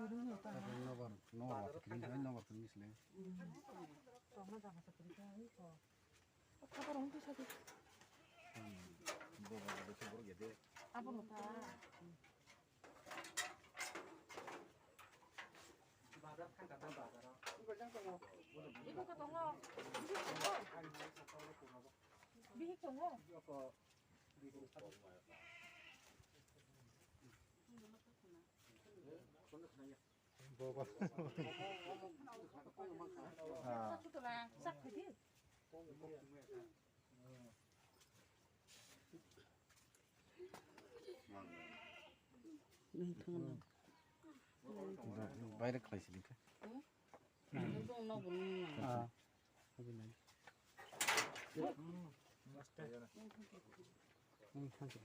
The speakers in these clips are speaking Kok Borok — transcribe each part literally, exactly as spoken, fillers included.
Nobar, nobar, nobar, nobar, nobar, nobar, nobar, Abono ta. Bazar thangkha ta bazar o. Bihik khe tongo. Bihik tongo. Bihik tongo. Boba. Ah. Sak phaidi. Nai thangna. Ba-, baire khlai sini khe. Hmm? Nai thangna bo nung. Ah. Abi nai. Hmm, thank you.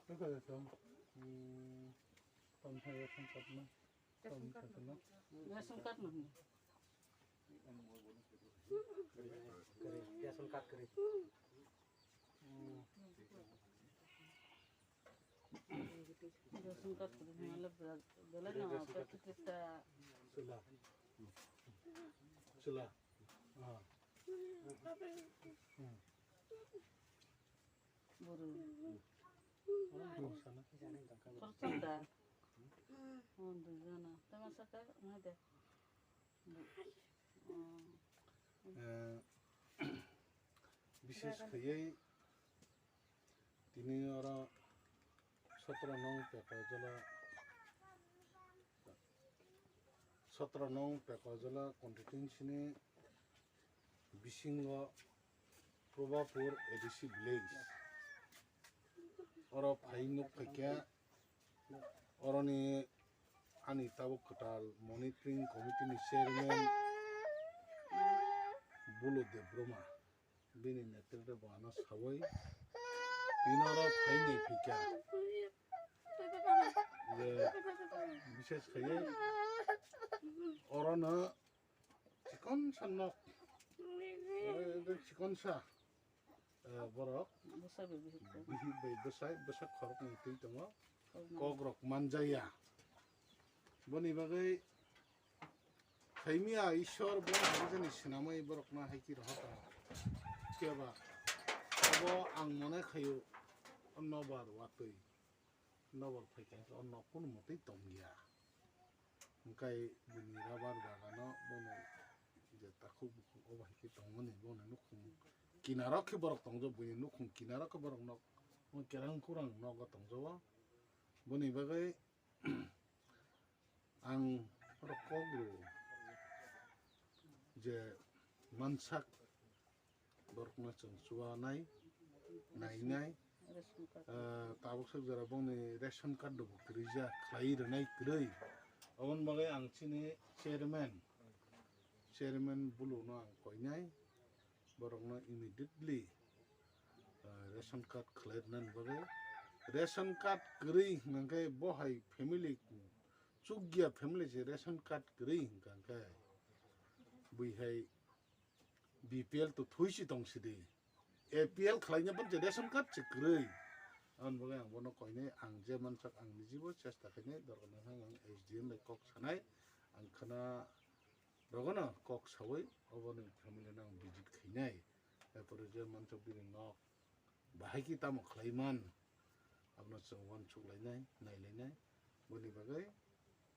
Kaka da tong. Hmm, tong hai ya tong kap na. Ration card no. Ration card kari. Ration card kari, matlab, belai no, packet list ta. Sula. Sula. Ah. Hmm. Buru. Khoroksa da. Oh, dui jona. Tama saka, ngai de. Eh, bishes khaiwi tini oro sotro nong Pekojola, sotro nong Pekojola constituency ni bisingo Probapur A D C village. Oro phai nuk phaikha, oroni ani tabuk kwtal monitoring committee ni chairman Bulu Debbarma, bini netrite bo ano sawi tini oro phaini phaikha. Je bishes khaiwi orono chikonsa nok, eh, chikonsa, eh, borok bwsa bai bihik khe. Bihik bai bwsai, bwsa khoroknwi twi tongo. Khoroknwi. Kokrok manjaya. Boni bagwi khaimya Ishwar bo hwnjani swnamwi borokno hai khe rohor tongo. Phiya ba abo ang mone khaio nobar watwi. Nobar phaikha khe o nok kunu mwtwi tongya. Hwnkhe bini rabar bagano bono je takhuk bukhuk obo hai khe tongmani bono nukhung kinaro khe borok tongjago, buini nukhung kinaro khe borok nok kerang kurang nogo tongjago. Boni bagwi ang oro kok rwo je mansak borokno chwng chuanai, nainai, ration card. Ah, tabuk sak jora bongni ration card rokbo kwrwi jak, khlai rwnai kwrwi. Aboni bagwi ang chini chairman, chairman Buluno ang koinai, borokno immediately, ah, ration card khlai rwnani bagwi. Ration card kwrwi hwnkhe bo hai family, chukya family se ration card kwrwi hwnkha khe bui hai B P L to thui si tong sidi. A P L khlaina ban je ration card se kwrwi. Aboni bagwi ang bono koinai, ang je mansak ang nijibo chesta khainai, dorkar nang ang S D M bai kok sanai, ang khana rogono kok sawi oboni family no ang visit khainai. Erpore je mansak bini nok bahai khe tamo khlai man, abono chwng uansuk lainai, nai lainai. Boni bagwi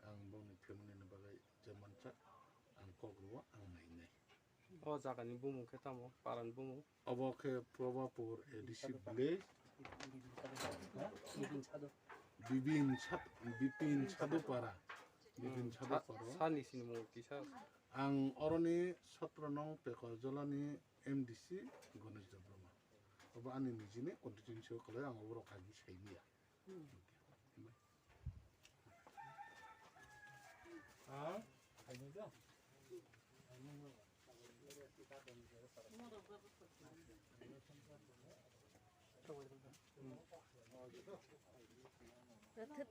ang bongni family ni bagwi je mansak ang kok rwo, ang nainai. O jagani bumung khe tamo? Parani bumung? Obo khe Probapur A D C village. Bibin Sad-, Bipin Sadupara. Bipin Sa-, Sadupara. Sani sinimung kisa? Ang oroni sotro nong Pekojola ni M D C Ganesh Debbarma. Obo ani nijini constituency o kwlai, ang oborok kaisa sai maya.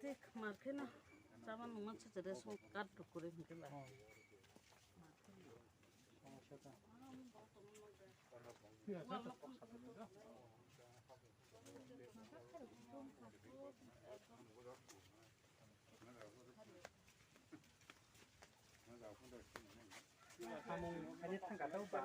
Thik mar kheno chama nungma se ration card rok kwrwi hwnkhe ba. Somosya ta. Iya, ta, ta. Ani thangka tau ba.